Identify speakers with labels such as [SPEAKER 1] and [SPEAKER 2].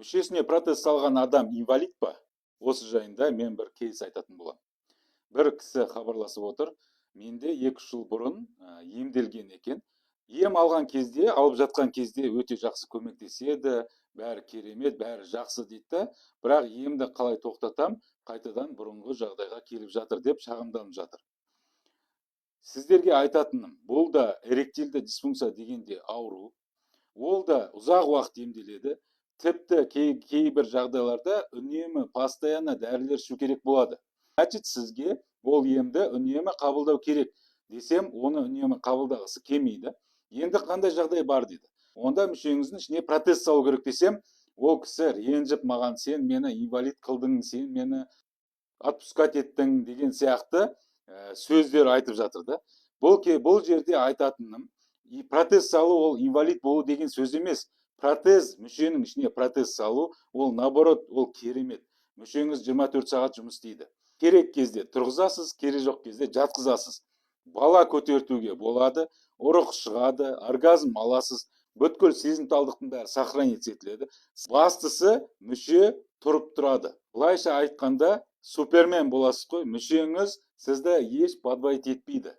[SPEAKER 1] Мүшесіне протез салған адам инвалид па? Осы жайында мен бір кейс айтатын боламын. Бір кісі хабарласып отыр. Менде 2-3 жыл бұрын емделген екен. Ем алған кезде, алып жатқан кезде өте жақсы көмектеседі, бәрі керемет, бәрі жақсы дейді да, бірақ емді қалай тоқтатам, қайтадан бұрынғы жағдайға келіп жатыр деп шағымданып жатыр. Сіздерге айтатыным, бұл да эректильді дисфункция деген де ауру. Ол да ұзақ уақыт емделеді. Тіпті кейбір жағдайларда үнемі, постоянно дәрілер ішу керек болады. Значит, сізге ол емді үнемі қабылдау керек десем, оны үнемі қабылдағысы келмейді. Енді қандай жағдай бар дейді. Онда мүшеңіздің ішіне протез салу керек десем, ол кісі ренжіп маған: «Сен мені инвалид қылдың, сен мені отпускать еттің» деген сияқты сөздер айтып жатыр да. Бұл жерде айтатыным, и протез салу ол инвалид болу деген сөз емес. Протез, мүшенің ішіне протез салу ол наоборот, ол керемет. Мүшеңіз 24 сағат жұмыс істейді. Керек кезде тұрғызасыз, керек жоқ кезде жатқызасыз. Бала көтертуге болады, ұрық шығады, оргазм аласыз, бүткіл сезімталдықтың бәрі сохранить етіледі. Бастысы, мүше тұрып тұрады. Былайша айтқанда, супермен боласыз қой. Мүшеңіз сізді еш подводить етпейді.